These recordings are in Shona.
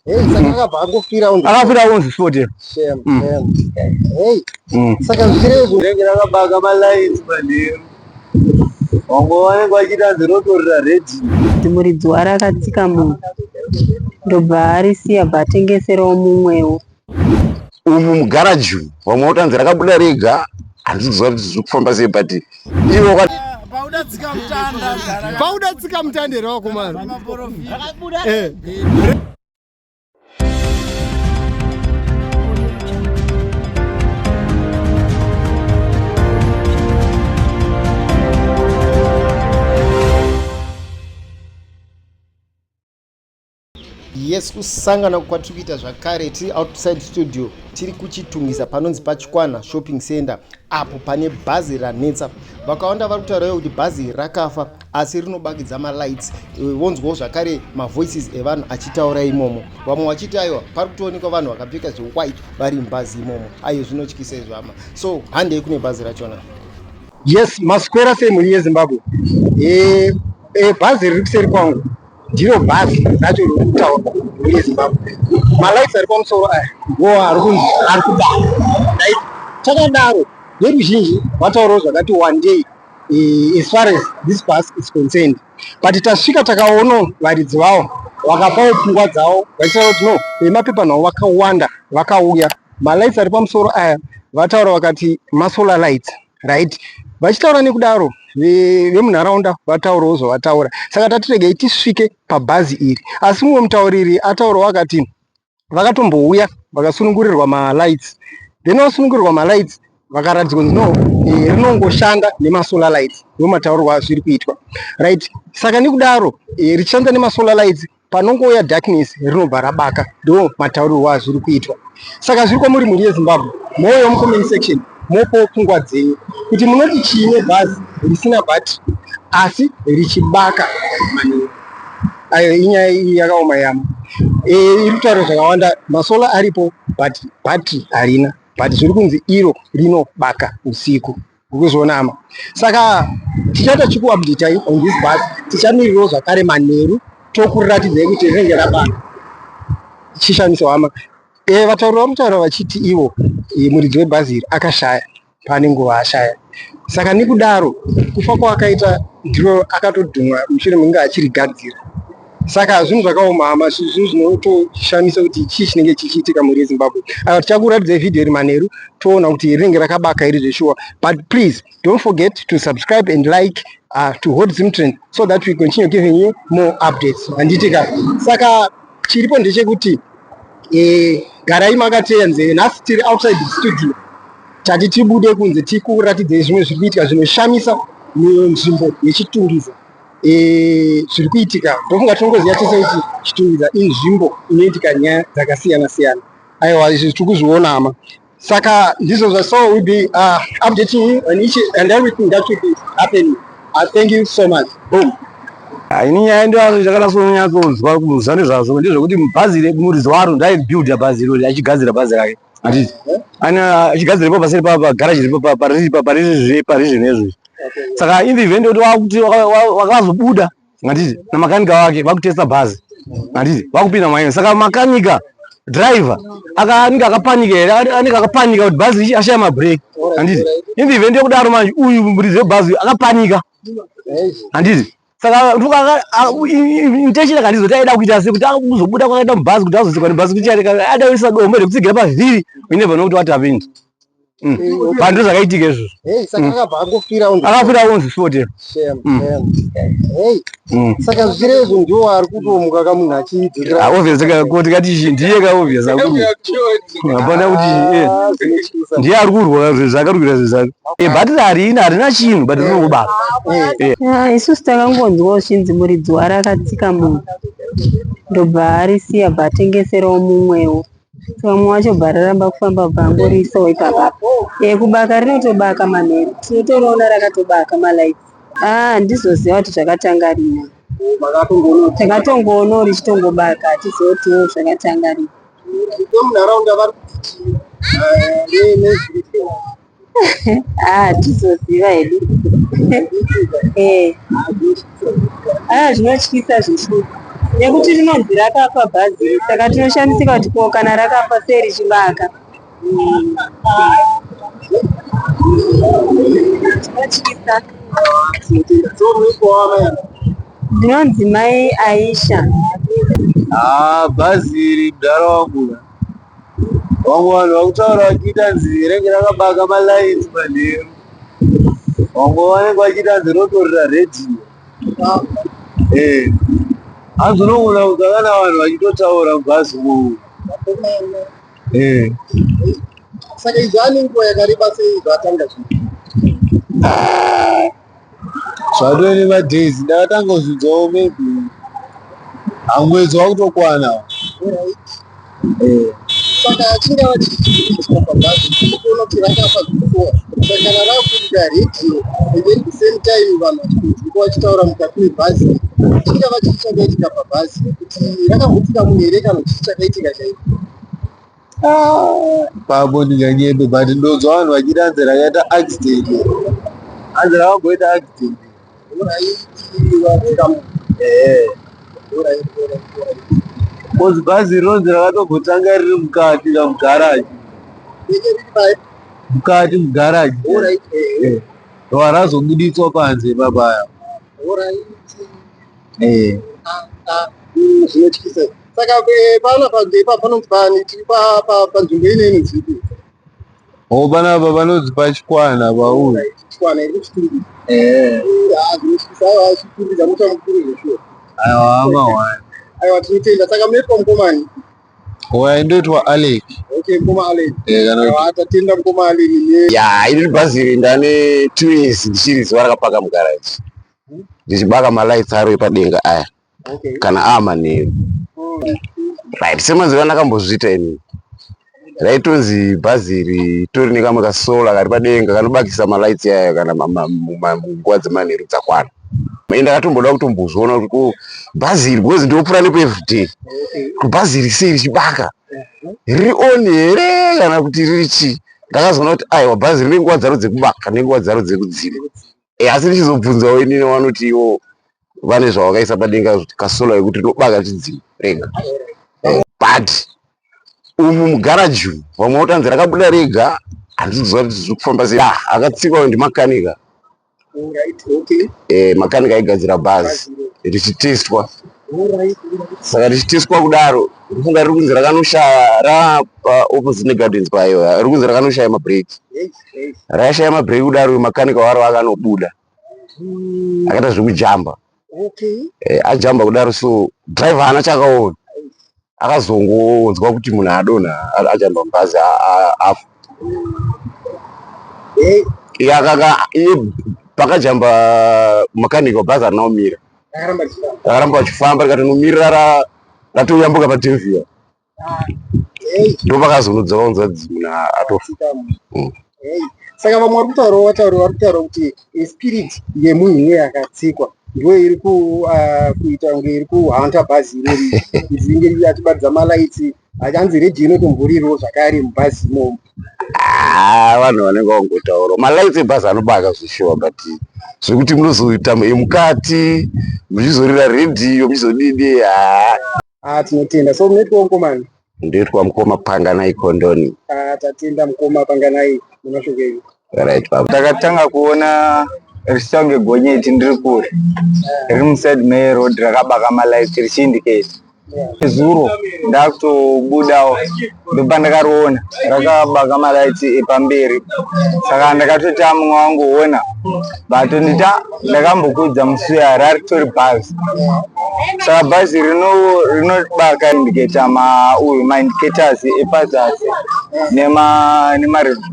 Hey, saka akabva angofira on the Akafira on the spot. Shame, Mm. shame. Hey, saka zvichirezvo Rinenge rakabaka malights manheru. Vamwe vanenge vachiita rotorera redhiyo. Muridzi waro akatsika munhu ndobva arisiya bva atengeserawo mumwewo. Umu mugaraji umu vamwe votanzi rakabuda rega, handiziva kuti zviri kufamba sei, but ivo Pauda tsika mutanda. Pauda tsika mutanda here wakomana? Eh. Yes, kusangana kwatiri kuita zvakare, tiri outside studio, tiri kuChitungwiza panonzi paChikwana Shopping Center, apo pane bhazi ranetsa. Vakawanda vari kutaurawo kuti bhazi rakafa asi rinobakidza malights. Vonzwawo zvakare mavoices evanhu achitaura imomo, vamwe vachiti aiwa, pari kutoonekwa vanhu vakapfeka zvewhite vari mubhazi imomo. Ayo zvinotyisa izvo hama. So handei kune bhazi rachona. Yes, maswera sei mhuri yeZimbabwe? Bhazi riri kuseri kwangu ndiro bhazi racho riri kutaurwa, mhuri yeZimbabwe. Malights ari pamusoro aya ndo ari kunzi ari kubaka, right? Takadaro, veruzhinji vataurawo zvakati one day as far as this bus is concerned, but tasvika takaonawo varidzi vavo vakapawo pfungwa dzavo vachitaura kuti no, vemapepanhau vakawanda vakauya. Malights ari pamusoro aya vataura vakati masolar lights, right? Vachitaura nekudaro, vemunharaunda vataurawo zvavataura. Saka tatiregei tisvike pabhazi iri, asi mumwe mutauriri ataurawo akati vakatombouya vakasunungurirwa malights, then vasunungurirwa malights vakaratidzwa kunzi no, rinongoshanda nemasolar lights. Ndo mataurirwo azviri kuitwa, right? Saka nekudaro richishanda nemasolar lights, panongouya darkness rinobva rabaka. Ndo mataurirwo azviri kuitwa. Saka zviri kwamuri, mhuri yeZimbabwe, mouya mucomment section mopawo pfungwa dzenyu kuti munoti chii nebhazi risina bhatiri asi richibaka manheru. Ayo inyaya iyi yakaoma yama. Iri kutaura zvakawanda. Masolar aripo but bhatiri harina, but zviri kunzi iro rinobaka usiku. Kuzviona ama. Saka tichaita chikuupdatai on this bus. Tichamirirawo zvakare manheru tokuratidzai kuti rinenge rabaka. Chishamiso hama. Vatauri vari kutaura vachiti ivo muridzi webhazi iri akashaya, pane nguva ashaya. Saka nekudaro kufa kwaakaita ndiro akatodhumwa mushure mekunge achirigadzira. Saka zvinhu zvakaoma hama, zvinhu zvinotoshamisa kuti chii chinenge chichiitika, mhuri yeZimbabwe. Ava tichakuratidzai vhidhiyo iri manheru, toona kuti rinenge rakabaka iri zveshuwa. But please don't forget to subscribe and like to Hot Zimtrend so that we continue giving you more updates, handiti ka? Saka chiripo ndechekuti garai makateya nzeve. Nhasi tiri outside the studio, tati tibude kunze tikuratidzei zvimwe zviri kuitika zvinoshamisa munzvimbo yeChitungwiza. Zviri kuitika, ndofunga tinongoziva tese kuti Chitungwiza inzvimbo inoitika nyaya dzakasiyana siyana. Aiwa, izvi tiri kuzviona hama. Saka ndizvo zva, so we'll be updating you on each and everything that will be happening. Thank you so much. Boom. Ini nyaya ndo chakanyatsonzwa kuziva nezvazvo ndezvekuti bhazi muridzi waro ndaibuilda bhazi irori, achigadzira bhazi rake, handiti? Ana achigadzira ipo paseri pagaraji ripo pariri pariri zvinezvo. Saka in the event kuti wakuti wakazobuda, handiti, namakanika wake vakutesta bhazi, handiti, vakupinda maini. Saka makanika, driver anenge akapanika here, anenge akapanika kuti bhazi ashaya mabreki, handiti? In the event yekudaro manje uyu muridzi webhazi akapanika, handiti? Saka intention akandizoti aida kuita sei kuti akuzobuda kwakaita mubhazi kuti azotsikwa nebhazi, kuti ada kuisa dombo rekutsigira pavhiri. We never know kuti what happened. But ndo zvakaitika izvozvo. Hey, saka akabva angofira on the Akafira on the spot. Shame, Mm. shame. Hey, saka zvichirezvo ndiwo ari kutomuka kamunhu achidzokera. Obvious kuti kati ndiye ka, obvious hapana kuti Ah, zvinotyisa. Ndiye ari kurwa zvakarwira zvezvake. Bhatiri harina, harina chinhu, but rinongobaka. Ah, isusu takangonzwawo zvichinzi muridzi waro akatsika munhu ndobva arisiya bva atengeserawo mumwewo. Saka mumwe wacho bva raramba kufamba bva angoriisawo ipapapo. Kubaka rinotobaka manheru, tinotoriona rakatobaka malights. Ah, handizoziva kuti zvakatanga rini. Takatongoonawo richitongobaka, hatizivi kutiwo zvakatanga rini. Vemunharaunda vari kuti chii nezviri Ah, hatizoziva hedu. Ah, zvinotyisa zveshuwa. Nekuti rinonzi rakafa bhazi, saka tinoshamisika kuti ko kana rakafa sei richibaka. Zvinotyisa. Ndinonzi mai Aisha. Haa bhazi iri mudhara wangu ka. Vamwe vanhu vakutaura vachiita nzi renge rakabaka malights manheru. Vamwe vanenge vachiita nzi rotorira redhiyo. Eh. Hanzi unogona kunzwa kana vanhu vachitotaura mubhazi umu. Eh. Saka izvi ane nguva yakareba sei zvatanga zvinhu? Zvatove nemadays ndakatanga kuzvinzwawo maybe hamwedzi wakutokwana. Eh. Saka chingava chichiitika pabhazi kuona kuti rakafa zvikuwa. Saka kana rakuita radio and then the same time vanhu vachikunzwika vachitaura mukati mebhazi chingava chii chakaitika pabhazi kuti rakambotsika munhu here kana chii chakaitika chaiko? Ipapo ndinganyepe but ndonzwa vanhu vachiti hanzi rakaita accident. Hanzi rakamboita accident. Eh. Kozi bhazi rinonzi rakatombotanga riri mukati kamugaraji. Mukati mugaraji. Eh. Ndobva razobuditswa panze ipapaya. Eh. Zvinotyisa. Saka pana panze ipapo panonzi pani tiri panzvimbo ino inonzi ipi? Oh, panapa panonzi paChikwana pauri. Chikwana iri kuChitungwiza. Eh. Ah, zvinotyisa. Aiwa, Chitungwiza muta mukuru zveshuwa. Aiwa hama wani. Aiwa, tinotenda. Saka munoitwa mukomani? Oya ndoitwa Alec. Okay, mukoma Alec. Eh, kana Aiwa, tatenda mukoma Alec ne Ya, iri bhazi iri ndane 2 years ndichiriziva rakapaka mugaraji ndichibaka malights aro epadenga aya kana aamanheru. Right, semazuva andakambozviita inini, raitonzi bhazi iri tori nekamwe kasolar kari padenga kanobakisa malights aya kana nguva dzemanheru dzakwana. Ende ndakatomboda kutombozviona kuti ko bhazi iri, because ndinopfuura nepo everyday, kuti bhazi iri sei richibaka, riri on here kana kuti riri chii? Ndakazoona kuti aiwa, bhazi rine nguva dzaro dzekubaka nenguva dzaro dzekudzima. Asi ndichizobvunzawo inini, vanoti ivo vane zvavakaisa padenga, kasolar yekuti rinobaka richidzima rega. But umu mugaraji umu vamwe votanzi rakabuda rega, handisi kuziva kuti zviri kufamba sei. Ah, akatsikwa ndimakanika. Makanika aigadzira bhazi richitestwa. Saka richitestwa kudaro, ndofunga riri kunzi rakanoshaya raopposite negardens payo, riri kunzi rakanoshaya mabhireki. Rashaya mabhireki kudaro, makanika waro akanobuda akaita zvekujamba. Ajamba kudaro, so driver haana chakaona, akazongonzwa kuti munhu adonha, ajamba mubhazi, afa. Iye iye pakajamba makanika webhazi harina kumira, rakaramba vachifamba, rikatonomirira ratoyambuka paDenvia, ndopakazonodzoka kunzwa kuti munhu atofa. Saka vamwe vari kutaurawo, vatauri vari kutaura kuti spirit yemunhu iye akatsikwa ndiyo iri kuita kunge iri kuhanta bhazi irori, inge achibatidza malights, hanzi redhiyo inotomborirawo zvakare mubhazi imomo. Ah, vanhu vanenge vangotaura. Malights ebhazi anobaka zvishuwa, but zvekuti munozoita emukati muchizorira redhiyo muchizodidi, haa. Ah, tinotenda. So munoitwa mukomani? Ndoitwa mukoma Panganai Kondoni. Ah, tatenda mukoma Panganai nemashoko enyu. Right, baba. Ndakatanga kuona richiita kunge gonyeti ndiri kure, riri muside meroad rakabaka malights richiindicate. Zuro ndakutobudawo, ndopandakariona rakabaka malights epamberi, saka ndakatoti mumwe wangu ona, but ndita ndakambokudza musuya raritori bhazi. Saka bhazi rinobaka indicator, mauyu maindicators epazasi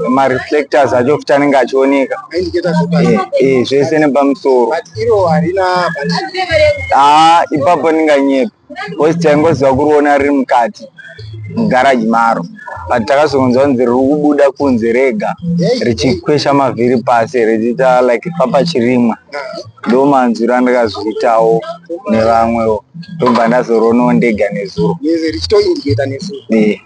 nemareflectors acho futi anenge achioneka. Zvese nepamusoro. Haa, ipapo ndinganyepa because taingoziva kuriona riri mukati mugaraji maro, but takazonzwa kunzi riri kubuda kunze rega richikwesha mavhiri pasi richiita like papachirimwa. Ndo manzwiro andakazviitawo nevamwewo, ndobva ndazorionawo ndega nezuro. Eh.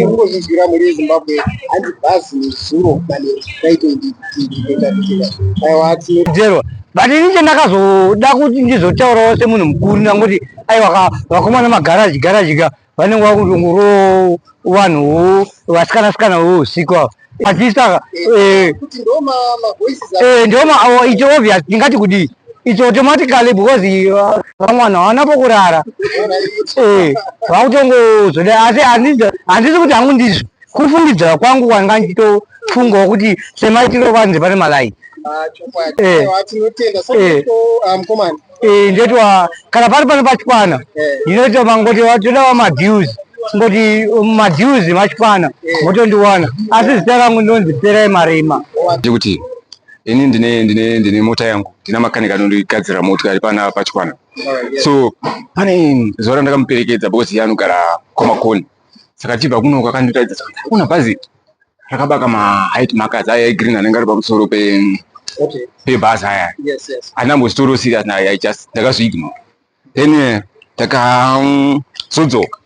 Kungozvinzwira mhuri yeZimbabwe, hanzi bhazi nezuro manheru raitoindicate. Aiwa. Jerwa. But ini chandakazoda kuti ndizotaurawo semunhu mukuru ndangoti aiwa ka vakomana magaraji garaji ka vanenge vakutongorowo vanhuwo vasikana sikana wo usiku ava achisa eh, Kuti ndo ma voices eh, ndo oh, it's obvious ndingati kudii, it's automatically because vamwe vanhu havana pokurara, vakutongozoda. Asi handisi kuti hangu ndizvo, kufungidzira kwangu kwanga ndichitofungawo kuti semaitiro kwanzi pane malights. Ah, chokwadi. Eh. Tinotenda. So Eh. mukomana. Ndetwa kana pari pano pachikwana, ndinoita mangoti toda vamadeals, ngoti madeals machikwana motondiwana, asi zita rangu ndonzi Perai Marima. Ndekuti ini ndine mota yangu, ndina makanika anondigadzira motikari pana pachikwana. So pane zuva randakamuperekedza because iye anogara kwaMakoni, saka tibva kuno kwakandiratidza kuna bhazi rakabaka maheight markers aya egreen anenge ari pamusoro pebhazi aya. Handambozvitoriwo serious naye, I just ndakazviignore. Then takazodzoka,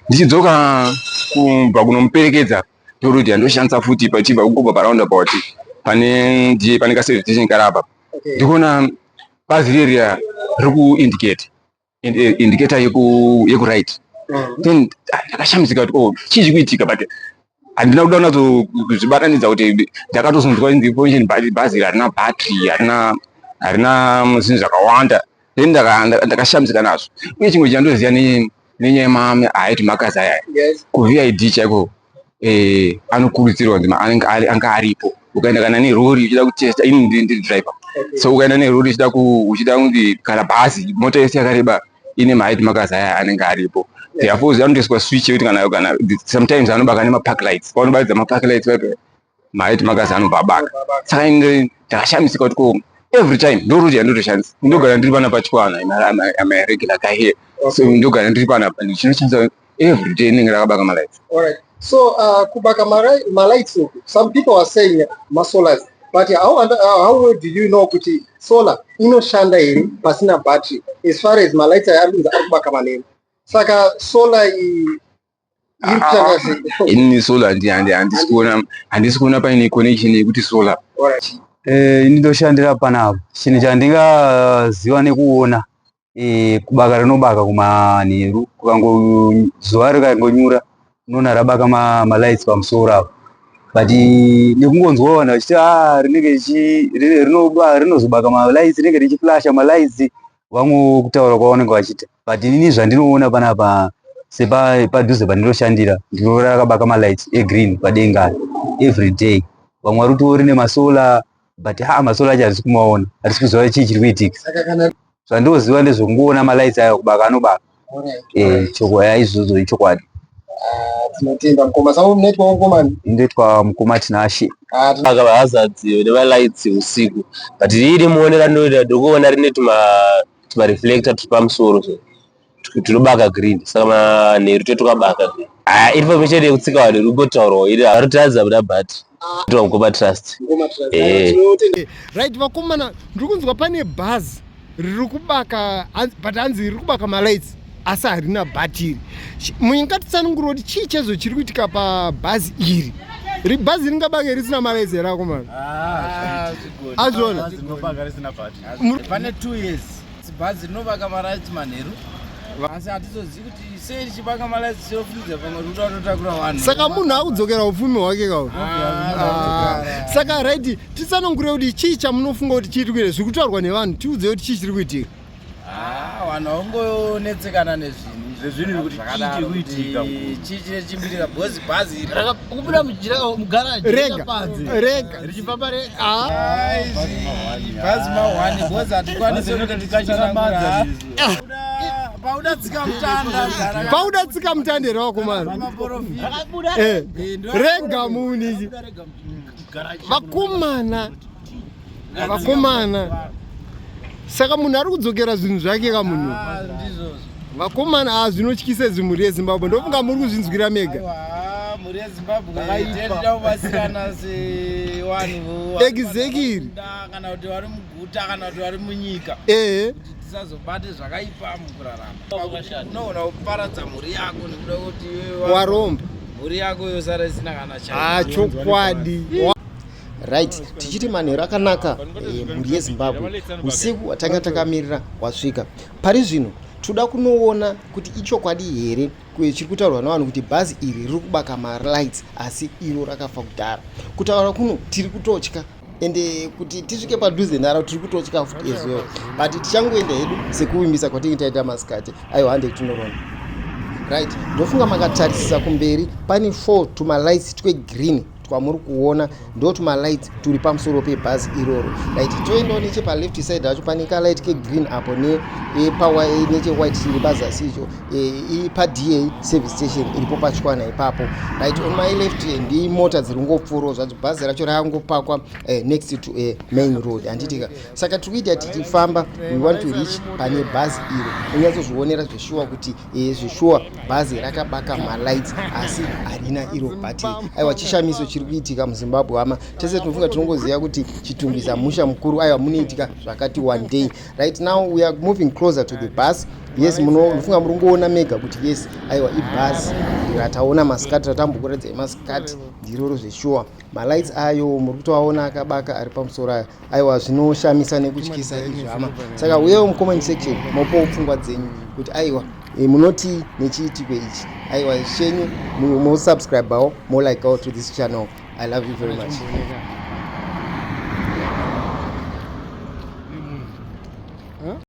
ndichidzoka kubva kunomuperekedza ndorudi yandoshandisa futi pachibva kugobva paroundabout pane ndiye pane kaservice station karapa, ndikuona bhazi ririya riri kuindicate indicator yekuright. Then ndakashamisika kuti, oh, chii chiri kuitika? But handina kuda kunatso kuzvibatanidza kuti ndakatozonzwa information bhazi iri harina battery, harina zvinhu zvakawanda. Then ndakashamisika nazvo. Uye chimwe chandoziva nenyaya yemaheight markers aya, kuVID chaiko anokurudzirwa kunzi anenge anga aripo. Ukaenda kana nerori uchida kutesta, ini ndiri driver, so ukaenda nerori uchida kunzi kana bhazi, mota yese yakareba ine maheight markers aya anenge aripo. Therefore anotoiswa switch yekuti kana sometimes anobaka nemapark lights, paunobatidza mapark lights paipa maheight markers anobva abaka. Saka ini ndakashamisika kuti ko every time ndo route yandotoshandisa, ndogara ndiri pana pachikwana. I'm a regular guy here, so ndogara ndiri panapa, ndichinoshandisa every day, inenge rakabaka malights. Alright. So kubaka malights uku, some people are saying masolars, but how well do you know kuti solar inoshanda here pasina battery, as far as malights aya ari kunzi ari kubaka manheru? Saka solar iyi iri kushanda sei? Inini solar handisi kuona paine connection yekuti solar. Alright. Ini ndoshandira panapa. Chinhu chandingaziva nekuona, kubaka rinobaka kumanheru, kukango zuva rikangonyura unoona rabaka malights pamusoro apo. But nekungonzwa vanhu vachiti ah, rinenge rinozobaka malights, rinenge richiflasha malights, vamwe kutaura kwavanenge vachiita. But inini zvandinoona panapa sepadhuze pandinoshandira, ndinoona rakabaka malights egreen padenga every day. Vamwe vari kutiwo rine masolar, but ha, masolar acho hatisi kumaona, hatisi kuziva chii chiri kuitika. Saka kana Zvandoziva ndezvekungoona malights ayo kubaka, anobaka. Izvozvo ichokwadi. Ah, tinotenda mukoma. Saka munoitwa mukomani? Indoitwa mukoma Tinashe. Ah, aka mahazards nemalights usiku, but riri muonera ndinoita ndikuona rine tumareflector turi pamusoro, so tunobaka green, saka manheru totukabaka green. Ah, information yekutsika vanhu iri kungotaurwawo iri varitaridza muda, but twa mukoma Trust. Mukoma Trust. Eh. Right, vakomana, ndiri kunzwa pane bhazi riri kubaka, but hanzi riri kubaka malights asi harina bhatiri. Mungatitsanangura kuti chii chaizvo chiri kuitika pabhazi iri? Bhazi ringabake risina malights here, akomana? Azviona. Rinobaka risina bhatiri pane 2 years. Bhazi rinobaka malights manheru, asi hatizozivi kuti sei richibaka malights. Chinofunidza pamwe rikuda kutotakura vanhu. Saka munhu akudzokera upfumi hwake kawo. Ah. Saka right, titsanangure kuti chii chamunofunga kuti chiri kuita, zviri kutaurwa nevanhu. Tiudze kuti chii chiri kuitika. Ah, vanhu vakungonetsekana nezvinhu Zvezvinhu kuti chii chiri kuitika. Chii chine chimbitika, because bhazi Kubuda mugaraji. Rega rega. Richifamba re Ah. Bhazi ma1, because hatikwanisi kuti titsanangura pauda tsika mutanda. Pauda tsika mutandere, vakomana. Rega muniki, vakomana, vakomana. Saka munhu ari kudzokera zvinhu zvake kamunhu, vakomana. A, zvinotyisa izvi, mhuri yeZimbabwe. Ndofunga muri kuzvinzwira mega. Mhuri yeZimbabwe, tinoda kubatsirana sevanhu Exactly. kana kuti vari muguta kana kuti vari munyika, kuti tisazobate zvakaipa mukurarama. Unogona kuparadza mhuri yako nekuda kuti iwewe Waromba. Mhuri yako yosara isina kana Ah, chokwadi. Right, tichiti manheru akanaka mhuri yeZimbabwe. Usiku hwatanga takamirira hwasvika. Pari zvino toda kunoona kuti ichokwadi here chiri kutaurwa navanhu kuti bhazi iri riri kubaka malights asi iro rakafa kudhara. Kutaura kuno tiri kutotya ende kuti tisvike padhuze naro tiri kutotya futi as well, but tichangoenda hedu sekuvimbisa kwatinge taita masikati. Aiwa, handei tinorona. Right, ndofunga makatarisisa kumberi pane 4 tumalights twegreen twamuri kuona, ndo tumalights turi pamusoro pebhazi iroro. Right, toendawo nechepaleft side racho, pane kalight kegreen apo nepower nechewhite chiri pazasi icho, pada service station iripo pachikwana ipapo. Right, on my left ndimota dziri ngopfuurawo zvadzo. Bhazi racho rakangopakwa next to a main road, handitika? Saka tiri kuita tichifamba, we want to reach pane bhazi iro, unyatsozvionera zveshuwa kuti zveshuwa bhazi rakabaka malights asi harina iro bhatiri. Aiwa, chishamiso chiri kuitika muZimbabwe, hama. Tese tinofunga tinongoziva kuti Chitungwiza musha mukuru. Aiwa, munoitika zvakati one day. Right now we are moving closer to the bus. Yes, munofunga muri kungoona mega kuti yes, aiwa, ibhazi rataona masikati, ratambokuratidzai masikati, ndiroro zveshuwa. Malights ayo muri kutoaona akabaka ari pamusoro ayo. Aiwa, zvinoshamisa nekutyisa izvi, hama. Saka uyewo mucomment section mopowo pfungwa dzenyu kuti aiwa, munoti nechiitiko ichi. Aiwa, chenyu mosubscribewo, molikewo to this channel. I love you very much.